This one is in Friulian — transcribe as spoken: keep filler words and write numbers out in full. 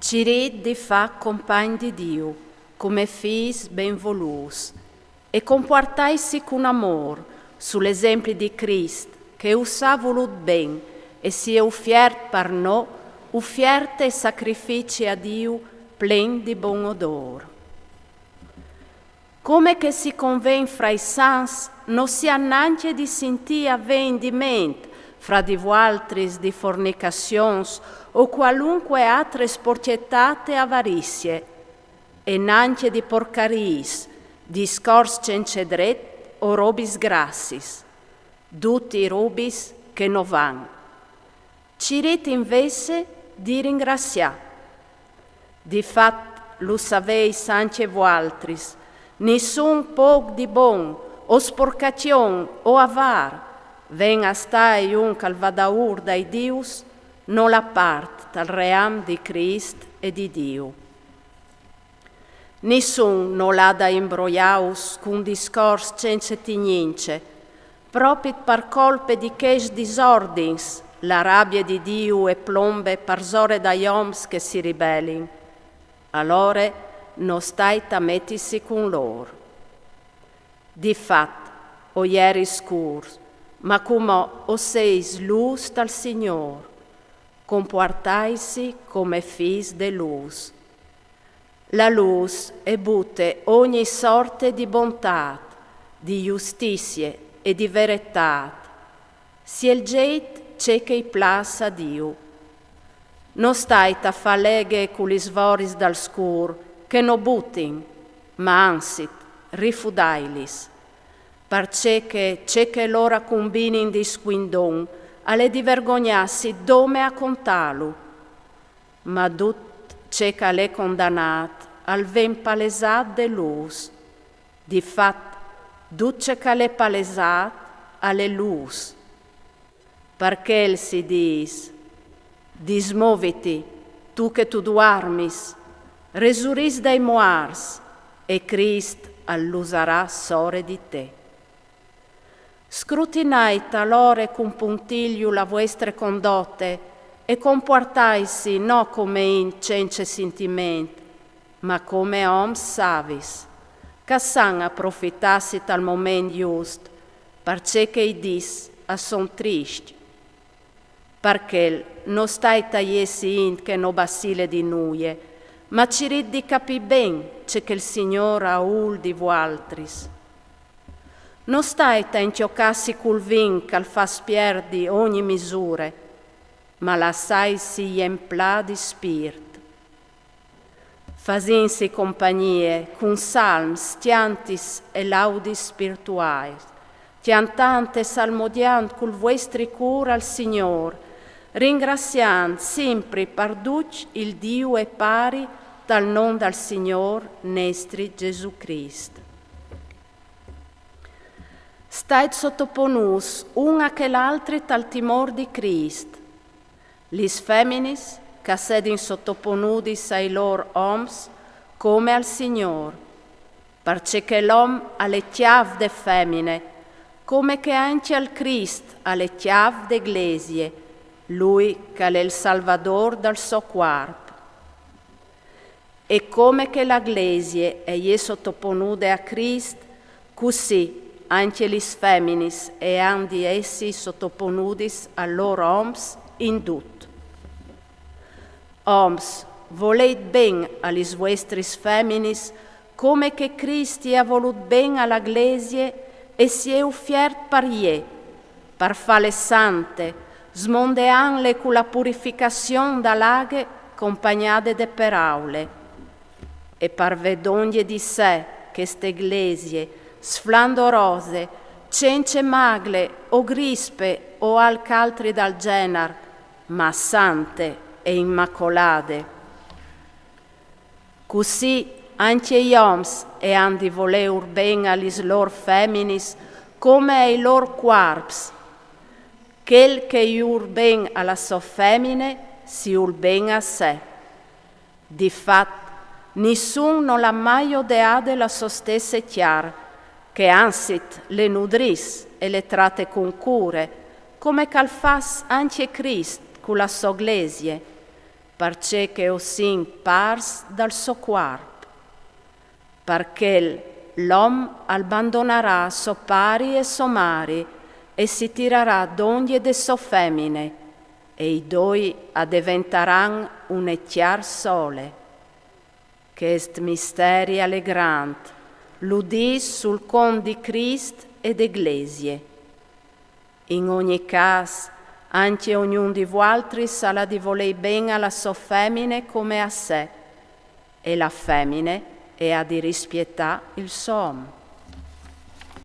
Cirît di fâ compagn di Diu, come fîs benvolûts, e compuartaitsi cun amôr, sul esempli di Crist, che us à volût ben e si è ufiert par nô ufierte e sacrifici a Diu plen di bon odôr. Come che si conven fra i sants, no siat nancje di sintî a vê indiment fra di vualtris di fornicazions o cualunque altre sporcjetât e avarizie, e nancje di porcariis, discors cence dret o robis grassis, dutis robis che no van. Cirît invezit di ringraciâ. Di fat lu savês ancje vualtris, nissun pôc di bon, o sporcazion, o avâr, ven a stâi un che al va daûr dai dius, nol à part tal ream di Crist e di Diu. Nissun nol à da imbroiâus cun discors cence tignince, propit par colpe di chescj disordins la rabie di Diu e plombe parsore dai oms che si ribelin. Alore no stait a metisi cun lôr. Di fat, o jeris scûrs, ma cumò o seis lûs tal Signôr. Compuartaitsi come fîs de lûs. La lûs e bute ogni sorte di bontât, di justizie e di veretât. Sielzêt ce che i plâs a Diu. No stait a fâ leghe cu lis voris dal scûr che no butin, ma anzit, rifudailis. Parcè che ce che lôr a cumbinin di scuindon al è di vergognâsi dome a contâlu. Ma dut ce che al è condanât al ven palesât de lûs. Di fat, dut ce che al è palesât al è lûs. Par chel si dîs: dismoviti, tu che tu duarmis, resurìs dai muarts, e Crist al lusarà sore di te. Scrutinait alore cun puntiliu la vuestre condote e compuartaitsi no come int cence sintiment, ma come oms savis, che a san aprofitâsi tal moment just, parcè che i dîs a son triscj. Par chel no stait a jessi int che no bacile di nuie, ma cirît di capî ben ce che il Signôr al vûl di vualtris. No stait a inçiocâsi cul vin che al fâs pierdi ogni misure, ma lassaitsi jemplâ di spirt. Fasìntsi compagnie cun salms, cjantis e laudis spirtuâi, cjantant e salmodiant cul vuestri cûr al Signôr, ringraciant simpri par ducj il Diu e Pari tal non dal Signôr nestri Gesù Crist. Stait sotoponûts un a chel altri tal timôr di Crist. Lis feminis che a sedin sotoponudis ai lôr oms come al Signôr, parcè che l'om al è cjâf de femine, come che ancje al Crist al è cjâf de glesie, lui che al è il Salvadôr dal so cuarp. E come che la glesie e je sotoponude a Crist, cussì ancje lis feminis e àn di jessi sotoponudis ai lôr oms in dut. Oms, volêt ben a lis vuestris feminis, come che Crist i à volût ben a la glesie e si è ufiert par jê, par fâle sante, smondeantle cu la purificazion da la aghe compagnade de peraule. E par vê dongje di se cheste glesie, sflandorose, cence magle o grispe o alc altri dal gjenar, ma sante e imacolade. Cussì ancje i oms e àn di volê ur ben a lis lôr feminis come ai lôr cuarps. Chel che i vûl ben a la sô femine si vûl ben a se. Di fat, nissun nol à mai odeade la sô stesse cjar, che anzit le nudrìs e le trate cun cure, come che al fâs ancje Crist cu la sô glesie, parcè che o sin parts dal so cuarp. Par chel l'om al bandonarà so pari e so mari e si tirarà dongje de so femine, e i doi a deventaran une cjar sole. Chest misteri al è grant, lu dîs sul cont di Crist e de Glesie. In ogni câs, ancje ognun di vualtris al à di volei ben a la so femine come a se, e la femine e à di rispietâ il so om.